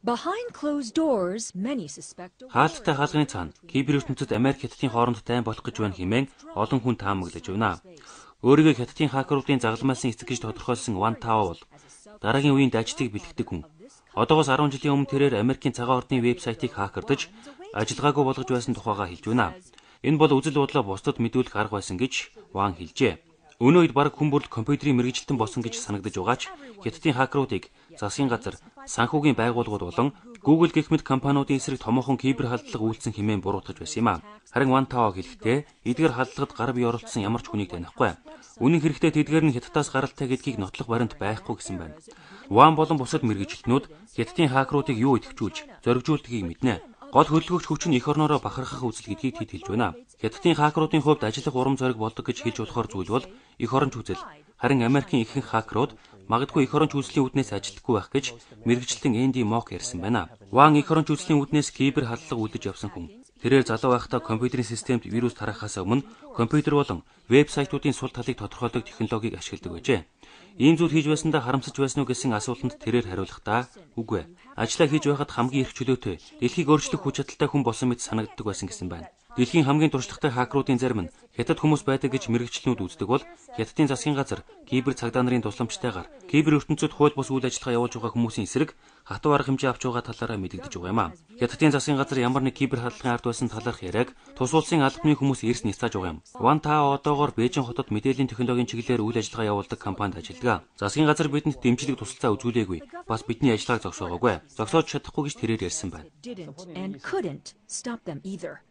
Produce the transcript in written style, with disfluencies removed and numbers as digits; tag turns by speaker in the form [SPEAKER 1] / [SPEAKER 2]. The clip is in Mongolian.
[SPEAKER 1] Behind closed doors, many suspect a war
[SPEAKER 2] Хаалттай хаалганы цаана кибер ертөнцид Америк Хятадын хооронд дайн болох гэж байна хэмээн олон хүн таамаглаж байна. Өөрийгөө Хятадын хакеруудын загалмайлсан эцэг гэж тодорхойлсон Ван Тао бол дараагийн үеийн дайчдыг бэлтгэдэг хүн. Одоогоос 10 жилийн өмнө тэрээр Америкийн цагаан ордны вебсайтыг хакердаж ажиллагаагүй болгож байсан тухайгаа хэлж байна. Энэ бол үзэл бодлоо бусдад мэдүүлэх арга байсан гэж Ван хэлжээ. Өнөө үед бараг хүн бүр л компьютерийн мэргэжилтэн болсон гэж санагдаж байгаа ч Хятадын хакеруудыг засгийн газар, санхүүгийн байгууллагууд болон Google гэх мэт компаниудын эсрэг томоохон кибер халдлага үйлдсэн хэмээн буруутгаж байсан юм а. Харин Ван Тао хэлэхдээ эдгээр халдлагад гар бие оролцсон ямар ч хүнийг танихгүй. Үнэн хэрэгтээ тэдгээр нь Хятадаас гаралтай гэдгийг нотлох баримт байхгүй гэсэн байна. Ван болон бусад мэргэжилтнүүд Хятадын хакеруудыг юу идэвхжүүлж, зоригжуулдгийг мэднэ. Гол хөдөлгөөгч хүч нь эх орноороо бахархах үзэл гэдгийг тэд хэлж байна. Хятадын хакеруудын хувьд ажиллах урам зориг болдог гэж хэлж болохоор зүйл бол эх орон үзэл. Харин Америкийн ихэнх хакерууд магадгүй эх орон үзлийн үүднээс ажиллахгүй байх гэж мэргэжилтэн Энди Мок ярьсан байна. Ван эх орон үзлийн үүднээс кибер халдлага үлдэж явсан хүн. Тэрээр залуу байхдаа компьютерийн системд вирус тарахаас өмнө компьютер болон вебсайтуудын сул талыг тодорхойлдог технологиг ашигладаг байжээ. Ийм зүйл хийж байсандаа харамсаж байсан уу гэсэн асуултанд тэрээр хариулахдаа үгүй ээ. Ажлаа хийж байхад хамгийн эрх чөлөөтэй, дэлхийг өөрчлөх хүч чадалтай хүн болсон мэт санагддаг байсан гэсэн байна. Дэлхийн хамгийн туршлагатай хакеруудын зарим нь хятад хүмүүс байдаг гэж мэргэжилтнүүд үздэг бол Хятадын засгийн газар кибер цагдаа нарын тусламжтайгаар кибер ертөнцид хууль бус үйл ажиллагаа явуулж байгаа хүмүүсийн эсрэг хатуу арга хэмжээ авч байгаа талаараа мэдэгдэж байгаа юм а. Хятадын засгийн газар ямар нэг кибер халдлагын ард байсан талаарх яриаг тус улсын албаны хүмүүс эрс няцааж байгаа юм. Ван Тао одоогоор Бээжин хотод мэдээллийн технологийн чиглэлээр үйл ажиллагаа явуулдаг компанид ажилладаг. Засгийн газар бидэнд дэмжлэг тусалцаа үзүүлээгүй. Бас бидний ажиллагааг зогсоогоогүй. Зогсоож чадахгүй гэж тэрээр ярьсан байна.
[SPEAKER 1] Didn't and couldn't stop them either.